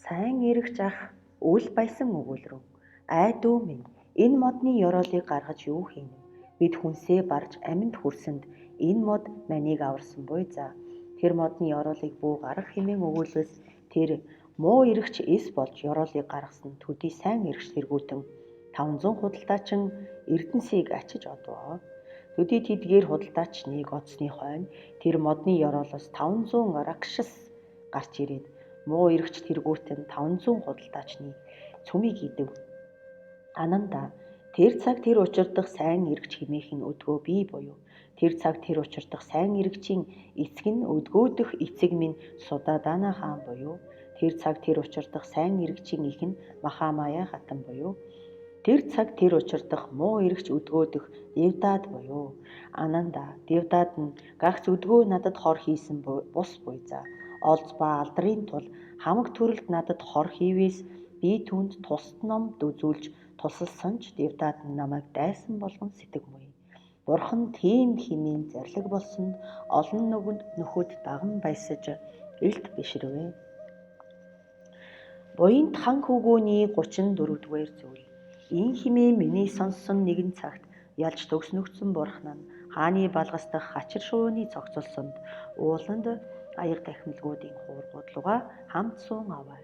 Сайн эрэгч ах үл баясан өгүүлрэн. Ай дүү минь, энэ модны ёроолыг гаргаж юу хийнэ? Бид хүнсээ барж амьд хүрсэнд энэ мод манийг аварсан буй за. Тэр модны ёроолыг бүү гарах хэмээн өгүүлвэс тэр муу эрэгч эс болж ёроолыг гаргасан төдий сайн эрэгч тэргүүтэн 500 худалдаачин Эрдэнсийг ачиж одвоо. Төдий тэдгээр худалдаачныг одсны хойно тэр модны ёроолоос 500 ракшас гарч ирээд муу эрэгч тэргүүтэн 500 худалдаачны цөмийг идэв. Ананда, тэр цаг тэр учирдах сайн эрэгч хэмээх нь өдгөө би буюу тэр цаг тэр учирдах сайн эрэгчийн эцэг нь өдгөөдөх эцэг минь Судадана хаан буюу тэр цаг тэр учирдах сайн эрэгчийн эх нь Махамая хатан буюу тэр цаг тэр учирдах муу эрэгч өдгөөдөх Девдад буюу. Ананда, Девдад нь гагц өдгөө надад хор хийсэн бус буй за. Олз ба алдрын тул хамаг төрөлд надад хор хийвээс би түүнд тусад ном дүзүүлж тусалсан ч Девдад нь намайг дайсан болгон сэтгэмүй. Бурхан тийм хэмээн зарлиг болсонд олон нөхөд даган баясаж элт биширвэ. Буянт хан хүүгөөний 34-р зүйл. Ин хэмээн миний сонссон нэгэн цагт ялж төгснөгдсөн бурхан нь хааны балгас дахь хачир шувууны цогцолсонд ууланд аяга тахимлгуудын хуургуудлугаа хамт суун аваа.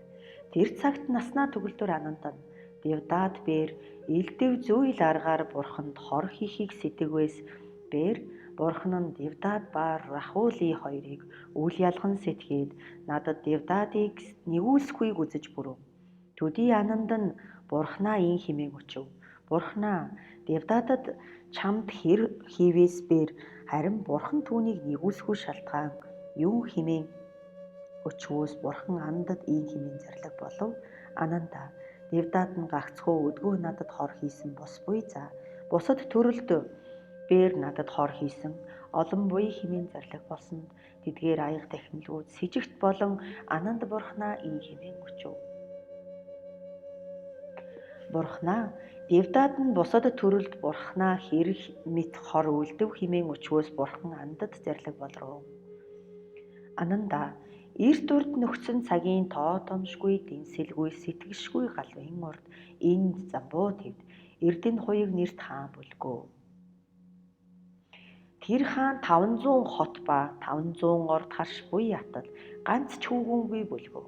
Тэр цагт наснаа төгөлдөр анандан Девдад бээр элдэв зүйл аргаар бурханд хор хийхийг сэтгэвээс бээр бурхан нь Девдад ба Рахули хоёрыг үл ялган сэтгээд надад Девдадыг нэгүүлсэхүйг үзэж бүрөв. Төдий ананд нь бурхнаа ин хэмээн өчөв. Бурхнаа, Девдадад чамд хэр хийвээс бээр харин бурхан түүнийг нэгүүлсэхүй шалтгаан юу хэмээн өчвөөс бурхан анандад ийн хэмээн зарлиг болов. Ананда, Девдад нь гагцхүү өдгөө надад хор хийсэн бус буй за. Бусад төрөлд бээр надад хор хийсэн олон буй хэмээн зарлиг болсонд тэдгээр аяга тахимлгууд сэжигт болон ананд бурхнаа ийн хэмээн өчөв. Бурхнаа, Девдад нь бусад төрөлд бурхнаа хэрэг мэт хор үлдэв хэмээн өчвөөс бурхан андад зарлиг болров. Ананда, эрт урд нөхцөн цагийн тоо томшгүй дэнсэлгүй сэтгэшгүй галвын урд энд замбуу твд Эрдэнэ хуйг нэрт хаан бүлгөө. Тэр хаан 500 хот ба 500 орд харш буй атал ганц ч хүүгүнгүй бүлгөв.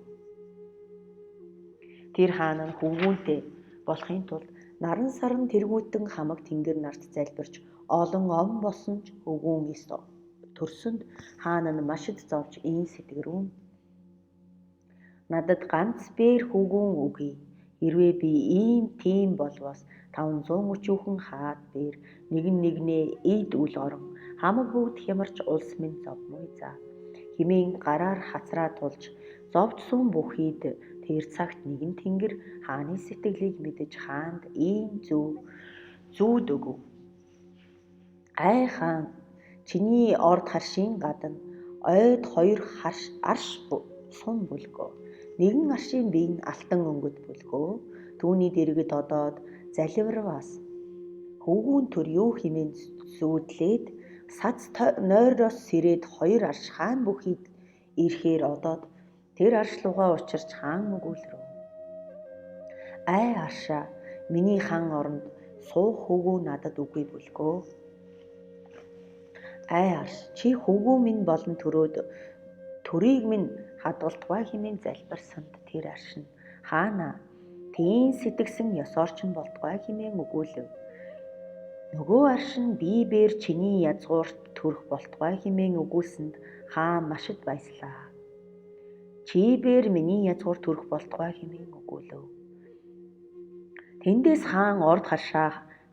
Тэр хаан нь хүүгүнтэй болохын тулд наран саран тэргүүтэн хамаг тэнгэр нарт залбирч олон ом болсон ч хөвгүүн эс төрсөнд хаан нь машид зовж ийн сэтгэрүүн. Надад ганц бээр хөвгүүн өгье. Хэрвээ би ийм тийм болвоос 540 хаад бээр нэгэн нэгнээ эд үл орон хамаг бүгд хямарч улс минь зовмой за. Химийн гараар хацраа тулж зовж сүүн бүхийд тэр цагт нэгэн тэнгэр хааны сэтгэлийг мэдэж хаанд ийм зүүд өгөв. Ай хаан, чиний орд харшийн гадна ойд хоёр харш арш сум бүлгөө. Нэгэн аршийн бие нь алтан өнгөт бүлгөө. Түүний дэргэд одоод заливарваас хөвгүүн төр юу хэмээн зүүдлээд сац нойроос сэрээд хоёр арш хаан бүхийд ирэхээр одоод тэр арш лугаа учирч хаан өгүүлрэв. Ай аршаа, миний хан оронд суух хөвгүү надад үгүй бүлгөө. Ай арш, чи хөвгүү минь болон төрөөд төрийг минь хадгалтгай хэмээн залбирсанд тэр арш нь хаана тийм сэтгсэн ёсоор ч болтгой хэмээн өгүүлэв. Нөгөө арш нь би бээр чиний язгуурт төрөх болтгой хэмээн өгүүлсэнд хаан машид баяслаа. Чи бээр миний язгуур төрөх болтгой хэмээн өгүүлэв. Тэндээс хаан орд харшаа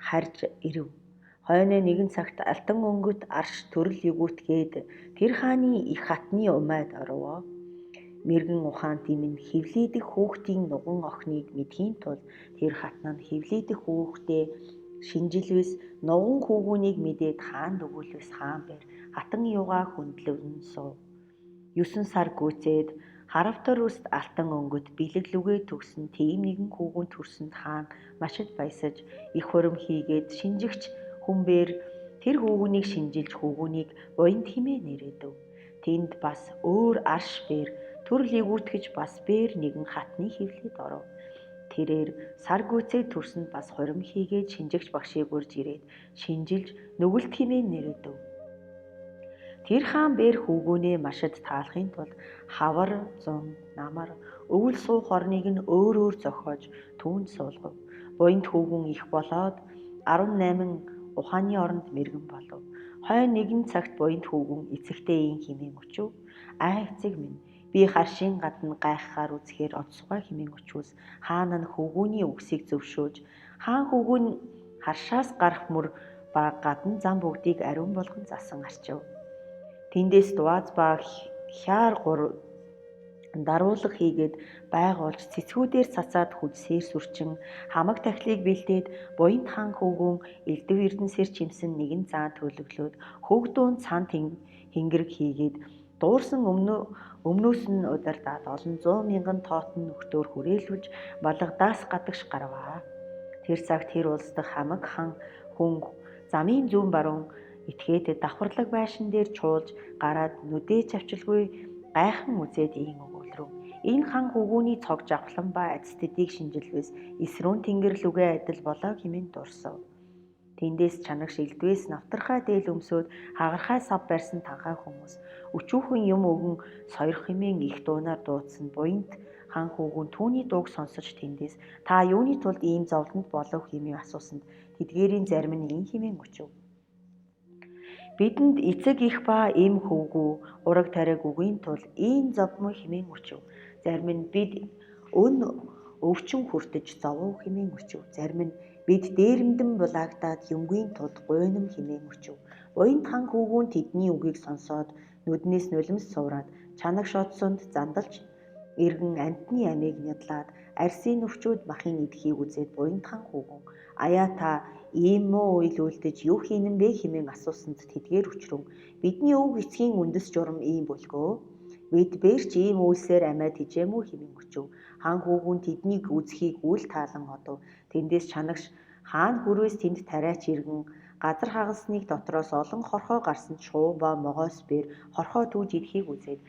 харж ирэв. Хойноо нэгэн цагт алтан өнгөт арш төрөл югүйтгээд тэр хааны их хатны умайд орвоо. Мэргэн ухаан тийм нь хевлийдэх хүүхдийн нуган охиныг мэдхийн тулд тэр хатан нь хевлийдэх хүүхдээ шинжилвэс нуган хүүгүүнийг мэдээд хаанд өгүүлвэс хаан бэр хатан юугаа хүндлэвэн суув. 9 сар гүйцээд харавтар үст алтан өнгөт бэлэглүгээ төгсөн тийм нэгэн хүүгүн төрсөнд хаан машид баясаж их хурим хийгээд шинжигч хүмбэр тэр хүүгүнийг шинжилж хүүгүнийг буянт хэмээн нэрээдэв. Тэнд бас өөр арш бэр Төрөл эгүүтгэж бас бээр нэгэн хатны хөвлөд оров. Тэрээр сар гүйцээд төрсөнд бас хурим хийгээд шинжигч багшийг урьж ирээд шинжилж нүгэлт хэмээн нэрээдэв. Тэр хаан бээр хүүгүүнээ машид таалахын тулд хавар, зун, намар, өвөл суух орныг нь өөр өөр зохиож түүнд суулгав. Буянт хүүгүн их болоод 18 ухааны оронд мэрэгэн болов. Хойно нэгэн цагт буянт хүүгүн эцэгтэй ийн хэмээн өчөв. Аа эцэг минь, би харшийн гадна гайхахаар үзэхээр онцгой хэмээн өчвөс хаан нь хүүгүүний үгсийг зөвшөөрж хаан хүүгүн харшаас гарах мөр ба гадна зам бүгдийг ариун болгон засан арчив. Тэндээс дуаз ба хяар гур даруулга хийгээд байгуулж цэцгүүдээр цацаад хүдсээр сүрчин хамаг тахлыг бэлдээд буянт хаан хүүгүн элдв эрдэнсээр чимсэн нэгэн заан төлөглөөд хөөгдүүн цан тэнгэрэг хийгээд дуурсан өмнөөс нь удирдаад олон зуун мянган тоотон нөхдөөр хүрээлүүлж балгадаас гадагш гарваа. Тэр цагт тэр улс дахь хамаг хан хүн замын зүүн баруун этгээд давхарлаг байшин дээр чуулж гараад нүдээ чавчилгүй гайхан үзээд ийм өгүүлрв. Энэ хан хүүгүүний цог жавхлан ба ац тэдийг шинжилвэс эсрүүн тэнгэр лүгээ адил болоо хэмээн дурсав. Тэндээс чанагш элдвээс навтархай дээл өмсөөд хагархай сав барьсан танхай хүмүүс өчүүхэн юм өгөн сойрох хэмээн их дуунаар дуудсан буянт хан хүүгүн түүний дууг сонсож тэндээс та юуны тулд ийм зовлонд болов хэмээн асуусанд тэдгээрийн зарим нь ийм хэмээн өчөв. Бидэнд эцэг их ба эм хөвгүү ураг тариаг үгийн тул ийм зовмон хэмээн өчөв. Зарим нь бид өн өвчин хүртэж зовов хэмээн өчөв. Зарим нь бид дээрэмдэн булаагдаад юмгийн тулд гуйнам хэмээн өчөв. Буянт хан хүүгүүн тэдний үгийг сонсоод нүднээс нулимс суураад чанаг шодсонд зандалж эргэн амьтны амийг нядлаад арсын нүвчүүд махын идэхийг үзээд буянт хан хүүгүн аяа та ийм муу үйл үлдэж юу хийнэн бэ хэмээн асуусанд тэдгээр өчрөн бидний өвөг эцгийн үндэс журам ийм бүлгөө. Бид бээрч ийм үйлсээр амиа тижээмүү хэмээн өчөв. Хан хүүгүн тэднийг үзхийг үл таалан одов. Тэндээс чанагш хаан хүрвээс тэнд тариач иргэн газар хагалсныг дотроос олон хорхой гарсан шувуу ба могоос бээр хорхой түүж идэхийг үзээд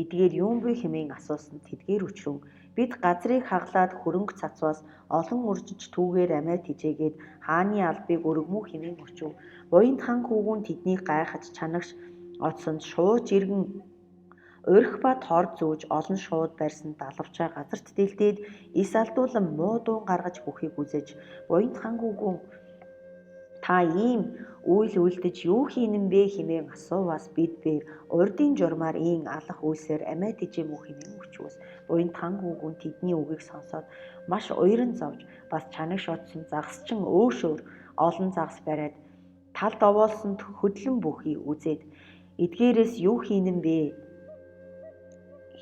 эдгээр юун бэ хэмээн асуусанд тэдгээр өчрөн бид газрыг хаглаад хөрөнгө цацваас олон үржиж түүгээр амиа тижээгээд хааны албыг өргөмүү хэмээн өчөв. Буянт хан хүүгүн тэднийг гайхаж чанагш одсонд шууч иргэн урих ба тор зүүж олон шууд барьсан далавчаа газарт дэлдээд ис алдуулан муу дуун гаргаж бүхийг үзэж буянт хан хүүгүн та ийм үйл үлдэж юу хийнэн бэ хэмээн асууваас бид бээр урдын журмаар ийм алах үйлсээр амиа тижээмүү хэмээн өчвөс. Буянт хан хүүгүн тэдний үгийг сонсоод маш уяран зовж бас чанаг шодсон загасчин өөшөөр олон загас бариад талд овоолсонд хөдлөн бүхий үзээд эдгээрээс юу хийнэн бэ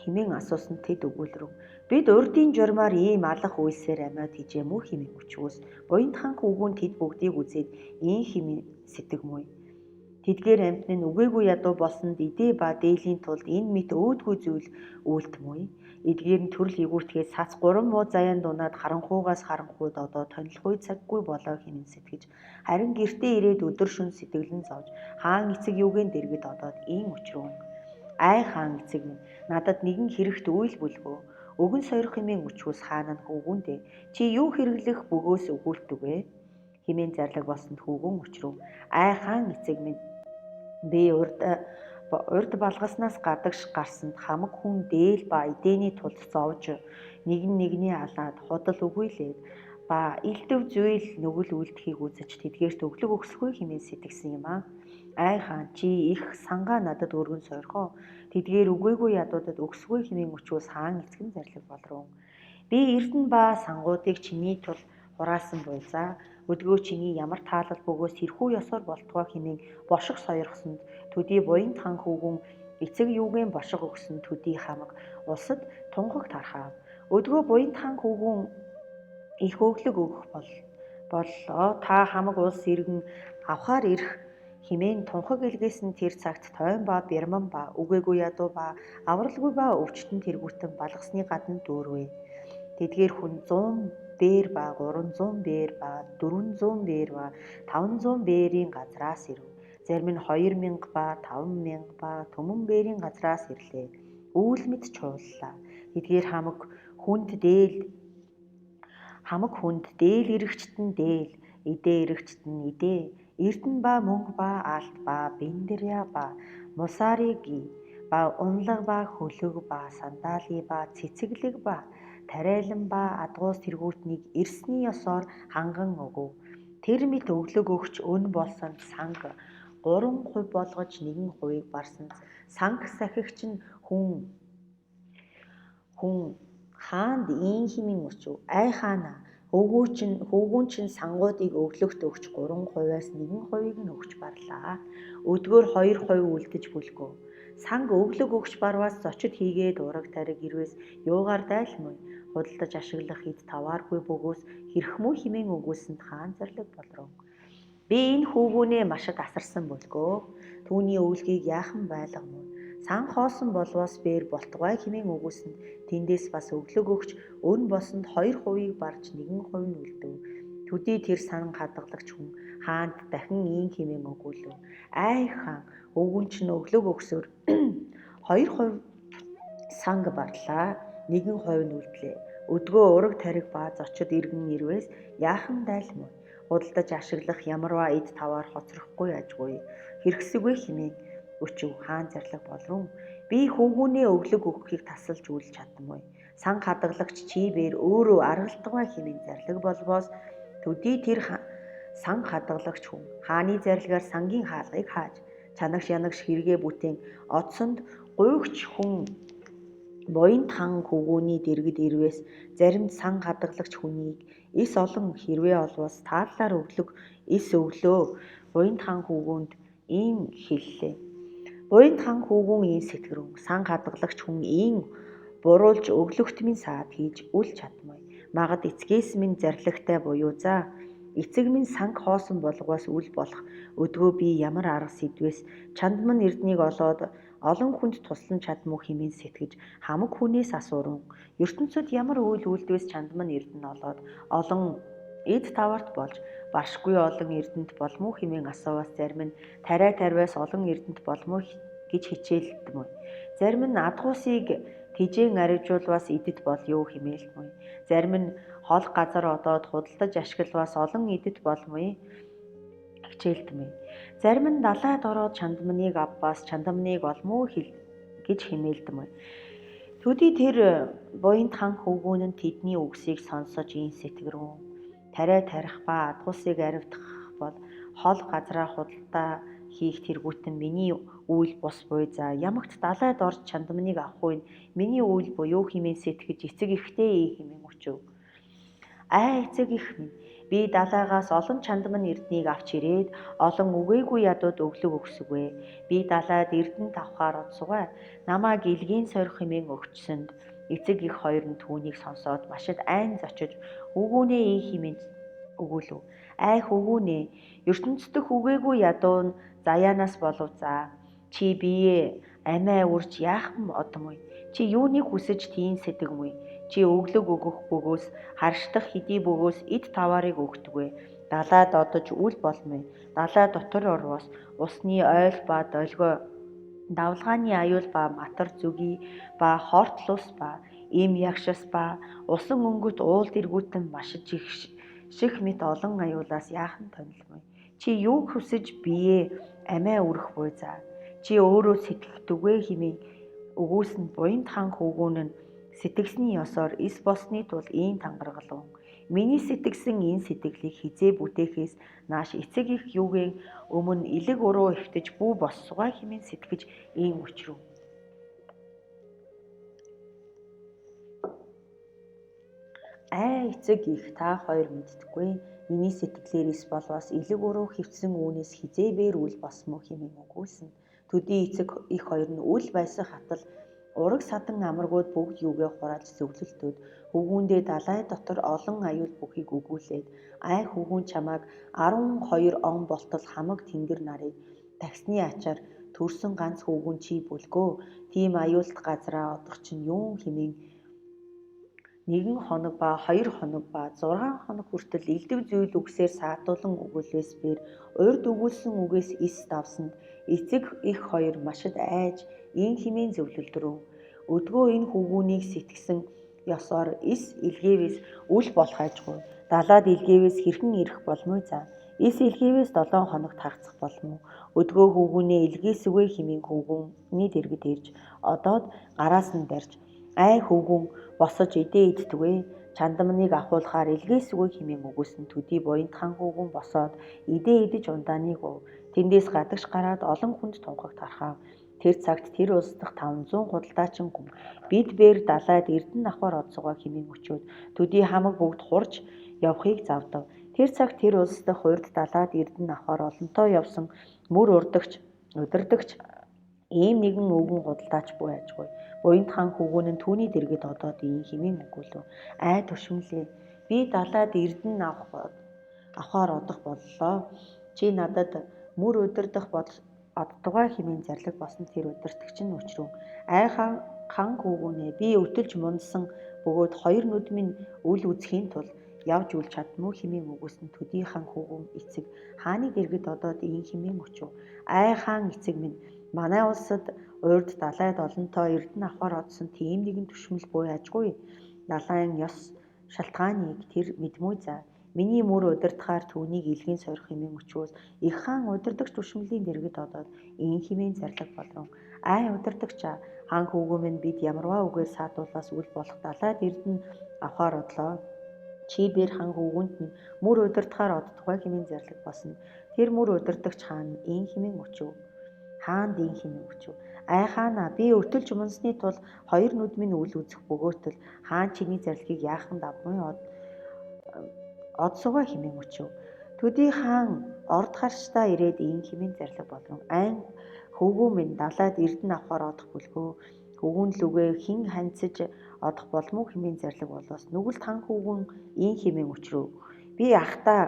хэмээн асуусан тэд өгүүлрв. Бид урдын журмаар ийм алах үйлсээр амиа тижээмүү хэмээн өчвөс. Буянт хан хүүгүн тэд бүгдийг үзээд ийм хэмээн сэтгэмүй. Тэдгээр амьтан нь үгээгүй ядуу болсонд идээ ба дээлийн тулд энэ мэт өөдгүй зүйл үйлтмүй. Эдгээр нь төрөл эгүүтгээд сац 3 муу заяан дунаад харанхуугаас харанхууд одоо тонилгүй цаггүй болоо хэмээн сэтгэж харин гэртээ ирээд өдөр шөнө сэтгэлэн зовж хаан эцэг юугийн дэргэд одоод ийм өчрөөн. Ай хаан эцэг минь надад нэгэн хэрэгт үйл бүлгөө. Өгөн сойрох хэмээн өчвөс хаан нь хүүгүндээ чи юу хэрэглэх бөгөөс өгүүлдэг вэ хэмээн зарлаг болсонд хүүгүн өчрөв. Ай хаан эцэг минь би урд балгаснаас гадагш гарсанд хамаг хүн дээл ба эдээний тулд зовж нэгэн нэгний алаад худал үгүйлээд ба элдв зүйл нүгэл үлдэхийг үзэж тэдгээрт өглөг өгсгүй хэмээн сэтгсэн юм аа. Ай хаан чи их сангаа надад өргөн сойрхоо. Тэдгээр үгээгүй ядуудад өгсгүй хэмээн өчвөс хаан эцгэн зарлаг болров. Би эрдэнэ ба сангуудыг чиний тул хураасан буйзаа. Өдгөө чиний ямар таалал бөгөөс тэрхүү ёсоор болтугай хэмээн бошиг сойрхсонд төдий буянт хан хүүгүн эцэг юугийн бошиг өгсөн төдий хамаг улсад тунхаг тархаав. Өдгөө буянт хан хүүгүн их өглөг өгөх боллоо. Та хамаг улс иргэн авахар ирэх хэмээн тунхаг илгээсэн тэр цагт тойн ба бэрман ба үгээгүй ядуу ба авралгүй ба өвчтөн тэргүүтэн балгасны гадна дүүрвэ. Тэдгээр хүн 100 бээр ба 300 бээр ба 400 бээр ба 500 бээрийн газраас ирэв. Зарим нь 2000 ба 5000 ба түмэн бээрийн газраас ирлээ. Үйл мэт чууллаа. Эдгээр хамаг хүнд дээл эрэгчт нь дээл, эдээ эрэгчт нь эдээ, эрдэнэ ба мөнгө ба алт ба бэндэрья ба мусариги ба унлаг ба хөлөг ба сандали ба цэцэглэг ба тариалан ба адгуус тэргүүтнийг эрсний ёсоор ханган өгөв. Тэр мэт өглөг өгч өн болсон санг 3% болгож 1%-ийг барсан санг сахигч нь хүн хаанд ийн хэмээн өчөв. Ай хаана хөвгүүн чинь сангуудыг өглөгт өгч 3%-аас 1%-ийг нь өгч барлаа. Өдгөөр 2% үлдэж бүлгөө. Санг өглөг өгч барваас зочид хийгээд ураг тариг ирвэс юугаар дайлмуй. Худалдаж ашиглах эд тавааргүй бөгөөс хэрхмүү хэмээн өгүүлсэнд хаан зарлиг болров. Би энэ хүүгүүнээ машид асарсан бүлгөө. Түүний өвлгийг яахан байлгамуу. Сан хоосон болвоос бээр болтугай хэмээн өгүүлсэнд тэндээс бас өглөг өгч өн болсонд 2%-ийг барж 1% нь үлдэв. Төдий тэр сан хадгалагч хүн хаанд дахин ийм хэмээн өгүүлв. Ай хаан, өвгөн чинь өглөг өгсөөр 2% санг барлаа, 1% нь үлдлээ. Өдгөө ураг тариг ба зочид иргэн ирвээс яахан дайлмуу. Худалдаж ашиглах ямарваа эд таваар хоцрохгүй ажгүй. Хэрэгсэгүй хэмээн өчөв. Хаан зарлиг болрун. Би хүүгүүнээ өглөг өгөхийг тасалж үл чадмгүй. Сан хадгалагч чи бээр өөрөө аргалтгай хэмээн зарлиг болвоос төдий тэр сан хадгалагч хүн хааны зарлагаар сангийн хаалгыг хааж чанагш янагш хэрэгээ бүтээн одсонд гуйгч хүн буянт хан хүүгүүний дэргэд ирвээс заримд сан хадгалагч хүнийг эс олон хэрвээ олвоос тааллаар өглөг эс өглөө. Буянт хан хүүгүүнд ийм хэллээ. Буянт хан хүүгүүн ийм сэтгэрүн сан хадгалагч хүн ийм буруулж өглөгт минь саад хийж үл чадмай. Магад эцгээс минь зарлагтай буюу за эцэг минь санг хоосон болгоос үл болох өдгөө би ямар арга сэдвээс чанд мань эрднийг олоод олон хүнд туслан чадмуу хэмээн сэтгэж хамаг хүнээс асуурун. ертөнцид ямар үйл үйлдвээс чанд мань эрдэнэ олоод олон эд таварт болж баршгүй олон эрдэнэт болмоо хэмээн асууваас зарим нь тариа тарваас олон эрдэнэт болмоо гэж хичээлдмөө. Зарим нь адгуусыг тэжээн аривжуулваас эдэт болёо хэмээлтмөө. Зарим нь хол газар одоод худалдаж ашиглаваас олон эдэт болмоо хичээлдмээ. Зарим нь далайд ороод чандмныг авбаас чандмныг олмоо гэж хэмээлдмээ. Төдий тэр буянт хан хөвгүүн нь тэдний үгсийг сонсож ийн сэтгэрүүн. Тариа тарих ба адгуусыг аривдах бол хол газраа худалдаа хийх тэргүүтэн миний үйл бус буй за ямагт далайд орж чандмныг авах үе миний үйл буюу хэмээн сэтгэж эцэг ихтэй ий хэмээн өчөв. Ай эцэг их минь, би далайгаас олон чандман эрднийг авч ирээд олон үгээгүй ядууд өглөг өгсөгвэ. Би далайд эрдэнэт авахаар одсугай. Намайг илгийн сорих хэмээн өгчсөнд эцэг их хоёр нь түүнийг сонсоод машид айн зочиж өгүүнээ ий хэмээн өгүүлв. Ай хөвгүүнээ, ертөнцийн үгээгүй ядуу нь заяанаас болов за. Чи биеэ амиа үрж яахан одмой. Чи юуныг хүсэж тийм сэтгэмүй. Чи өглөг өгөх бөгөөс харшдах хэдий бөгөөс эд таваарыг өгдөгвэ. Далайд одож үл болмой. Далай дотор орвоос усны ойл ба долгио давлгааны аюул ба матар зүгий ба хортлус ба им ягшас ба усан өнгөт уул дэргүүтэн маш их ших мэт олон аюулаас яахан тонилмой. Чи юуг хүсэж биеэ амиа үрэх буй за. Чи өөрөө сэтгэгдүгэ хэмээн өгүүлсэнд буянт хан хөвгүүн нь сэтгэсний ёсоор эс болсны тул ийм тангаргалуу. Миний сэтгэсэн энэ сэтгэлийг хизээ бүтээхээс нааш эцэг их юугийн өмнө элэг уруу эвтэж бүү боссугай хэмээн сэтгэж ийм өчрөв. Ай эцэг их та хоёр мэддэггүй. Миний сэтгэлээр эс болвоос элэг уруу хэвтсэн үүнээс хизээ бээр үл босмоо хэмээн өгүүлсэн. Төдий эцэг их хоёр нь үл байсан хатал ураг садан амаргууд бүгд юугээ хураалж зөвлөлтөөд хөвгүүндээ далай дотор олон аюул бүхийг өгүүлээд ай хөвгүүн чамайг 12 он болтол хамаг тэнгэр нарыг таксны ачаар төрсөн ганц хөвгүүн чи бүлгөө. Тийм аюулт газраа одох чинь юун хэмээн 1 хоног ба 2 хоног ба 6 хоног хүртэл элдэв зүйл үгсээр саатуулан өгүүлээс бээр урд өгүүлсэн үгээс эс давсанд эцэг их хоёр машид айж ийн хэмээн зөвлөлдрөө. Өдгөө энэ хүүгүүнийг сэтгсэн ёсоор эс илгээвээс үл болох ажгүй. Далаад илгээвээс хэрхэн ирэх болмой за. Эс илгээвээс 7 хоног тархацах болмоо. Өдгөө хүүгүүнээ илгээсүгэ хэмээн хүүгүүний дэргэд ирж одоод гараас нь барьж ай хүүгүүн босож идээ идтүгэ. Чандамныг авахуулахаар илгээсүгэ хэмээн өгөөсөн төдий буянт хан хүүгүүн босоод идээ идэж ундааныг уув. Тэндээс гадагш гараад олон хүнд тунхаг тархав. Тэр цагт тэр улс дахь 500 худалдаачин хүн бид бээр далайд эрдэнэ авахар одсугаа хэмээн өчөөд төдий хамаг бүгд хурж явахыг завдав. Тэр цагт тэр улс дахь урд далайд эрдэнэ авахар олонтоо явсан мөр удирдагч ийм нэгэн өвгөн худалдаач буй ажгүй. Буянт хаан хүүгүүн нь түүний дэргэд одоод ийм хэмээн өгүүлв. Ай туршмэлээ. Би далайд эрдэнэ авахар одох боллоо. Чи надад мөр удирдах оддугай хэмээн зарлиг болсон тэр удирдагч нь өчрөв. Ай хаан хүүгүүнээ би өтөлж мундсан бөгөөд хоёр нүд минь үл үзэхийн тулд явж үл чадмуу хэмээн өгөөсөн төдий хаан хүүгүүн эцэг хааны дэргэд одоод ийм хэмээн өчөв. Ай хаан эцэг минь манай улсад урд далайд олонтоо эрдэнэ авахар одсон тийм нэгэн түшмэл буй ажгүй. Далайн ёс шалтгааныг тэр мэдмүү за. Миний мөр удирдахаар түүнийг илгээн сорих хэмээн өчвөөс их хаан удирдагч түшмэлийн дэргэд одоод ийм хэмээн зарлиг болов. Ай удирдагчаа хаан хүүгүү минь бид ямарваа үгээр саадуулаас үл болох далайд эрдэнэ авахар одлоо. Чи бээр хаан хүүгүнд минь мөр удирдахаар оддоггүй хэмээн зарлиг болно. Тэр мөр удирдагч хаан ийм хэмээн өчөв. Хаанд ийм хэмээн өчөв. Ай хаана би өтөлж мунсны тул хоёр нүд минь үл үзэх бөгөөтөл хаан чиний зарлигийг яахан давмын одсугаа хэмээн өчөв. Төдий хаан орд харшдаа ирээд ийм хэмээн зарлиг болов. Айн хөвгүү минь далайд эрдэнэ авахар одох бүлгөө. Хөвгүүн лүгээ хэн ханьцаж одох болмоо хэмээн зарлиг болоос нүгэлт хан хөвгүүн ийм хэмээн өчрөв. Би ахдаа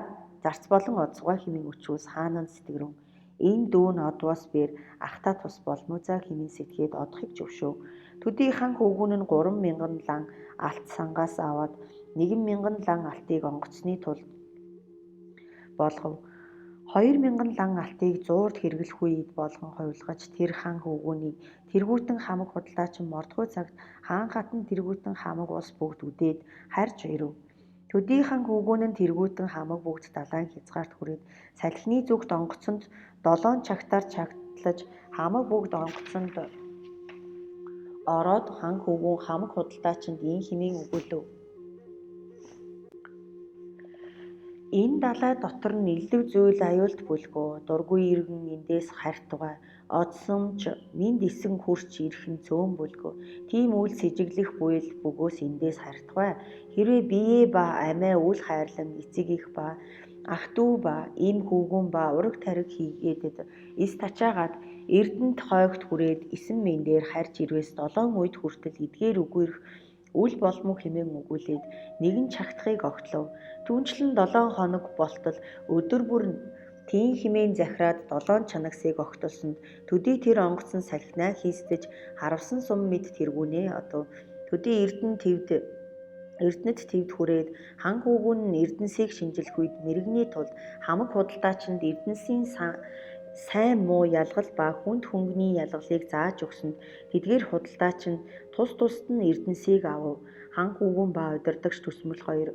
зарц болон одсугаа хэмээн өчвөөс хаан нь сэтгэрэн энэ дүү нь одвоос бээр ахдаа тус болмоо за хэмээн сэтгээд одохыг зөвшөөв. Төдий хан хөвгүүн нь 3000 лан алт сангаас аваад 1000 лан алтыг онгоцны тулд болгов. 2000 лан алтыг зуурд хэрэглэх үед болгон хувилгаж тэр хан хөвгүүнийг тэргүүтэн хамаг худалдаачин мордгой цагт хаан хатан тэргүүтэн хамаг улс бүгд үдээд харж ирэв. Төдий хан хөвгүүн нь тэргүүтэн хамаг бүгд далайн хязгаарт хүрээд салхины зүгт онгоцонд 7 чагтаар чагтлаж хамаг бүгд онгоцонд ороод хан хөвгүүн хамаг худалдаачинд ийм хэмээн өгүүлэв. Энэ далай дотор нь элдэв зүйл аюулт бүлгөө. Дургүй иргэн эндээс харьтугай. Одсон ч мэнд исэн хурч ирэх нь цөөн бүлгөө. Тийм үйл сэжиглэх буйл бөгөөс эндээс харьтугай. Хэрвээ биеэ ба амиа үл хайрлан эцэг их ба ах дүү ба им хүүгүн ба ураг тариг хийгээдэд эс тачаагаад эрдэнэт хойгт хүрээд эсэн мэндээр харж ирвээс 7 үед хүртэл эдгээр үгүйрэх үл болмоо хэмээн өгүүлээд нэгэн чагтахыг огтлов. Түүнчлэн 7 хоног болтол өдөр бүр тийм хэмээн захираад 7 чанагсыг огтолсонд төдий тэр онгоцон салхинаа хийстэж харавсан сум мэд тэргүүнээ одов. Төдий Эрдэнэт твд хүрээд хан хүүгүн нь Эрдэнэсийг шинжлэх үед мэргэний тулд хамаг худалдаачинд Эрдэнэсийн сайн муу ялгал ба хүнд хөнгөний ялгалыг зааж өгсөнд тэдгээр худалдаачин тус тусад нь Эрдэнэсийг авав. Хан хүүгүн ба удирдагч төсмөл хоёр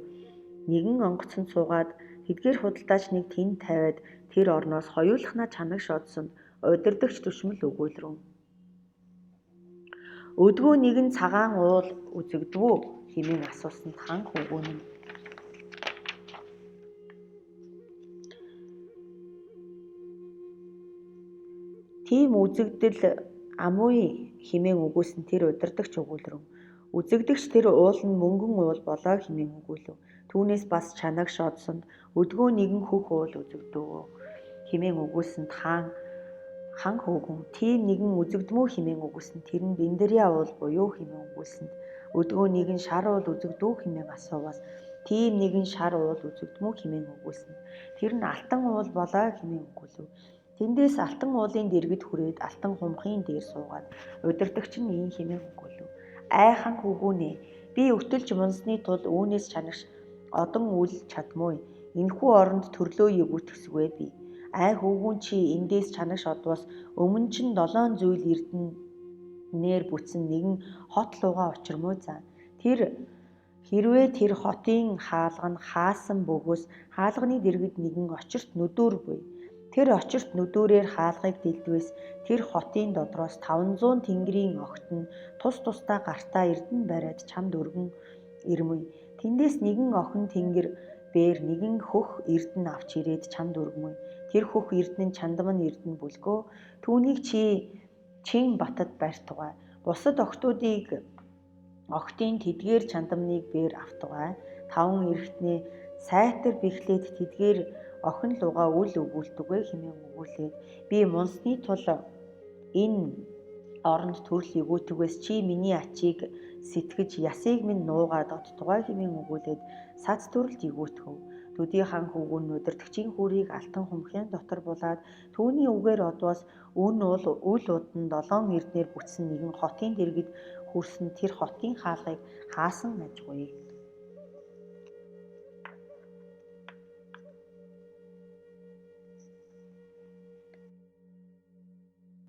нэгэн онгоцонд суугаад тэдгээр худалдаачныг тэнд тавиад тэр орноос хоёулахнаа чанагш одсонд удирдагч төсмөл өгүүлрэн. Өдгөө нэгэн цагаан уул үзэгдэв үү хэмээн асуусанд хан хүүгүн нь тийм үзэгдэл амуй хэмээн өгүүлсэн тэр удирдагч өгүүлрэн. Үзэгдэгч тэр уул нь мөнгөн уул болоо хэмээн өгүүлэв. Түүнээс бас чанагш одсонд өдгөө нэгэн хөх уул үзэгдэв хэмээн өгүүлсэнд хаан хүүгүн тийм нэгэн үзэгдмөө хэмээн өгүүлсэн тэр нь Бэндэрья уул буюу хэмээн өгүүлсэнд өдгөө нэгэн шар уул үзэгдэв хэмээн асууваас тийм нэгэн шар уул үзэгдмөө хэмээн өгүүлсэн. Тэр нь алтан уул болоо хэмээн өгүүлэв. Тэндээс алтан уулын дэргэд хүрээд алтан хумхын дээр суугаад удирдагч нь ийм хэмээн өгүүлэв. Ай хан хүүгүүнээ би өтөлж мунсны тул үүнээс чанагш одон үл чадмуу. Энэхүү оронд төрлөө егүүтгсгүй би. Ай хүүгүүн чи эндээс чанагш одвоос өмнө чинь 7 зүйл эрдэнэ Нэр бүтсэн нэгэн хот луугаа учирмуу за. Тэр хэрвээ тэр хотын хаалга нь хаасан бөгөөс хаалганы дэргэд нэгэн очирт нүдүүр буй. Тэр очирт нүдүүрээр хаалгыг дэлдвэс тэр хотын додроос 500 тэнгэрийн огт нь тус тусдаа гартаа эрдэнэ бариад чамд өргөн ирмүй. Тэндээс нэгэн охин тэнгэр бээр нэгэн хөх эрдэнэ авч ирээд чамд өргөмүй. Тэр хөх эрдэнэ нь чандман эрдэнэ бүлгөө. Түүнийг чи чин батад барьтугай. Бусад охтуудыг охтын тэдгээр чандамныг бээр автугай. Таван эрэгтнээ сайтар бэхлээд тэдгээр охин лугаа үл өгүүлтүгэ хэмээн өгүүлээд би мунсны тул энэ оронд төрөл эгүүтгээс чи миний ачийг сэтгэж ясыг минь нуугаад одтугай хэмээн өгүүлээд сац төрөлд эгүүтгэв. Төдий хан хүүгүн удирдагчийн хүрийг алтан хумхын дотор булаад түүний үгээр одвоос өн уул үл удан долоон эрднээр бүтсэн нэгэн хотын дэргэд хүрсэн тэр хотын хаалгыг хаасан ажгүй.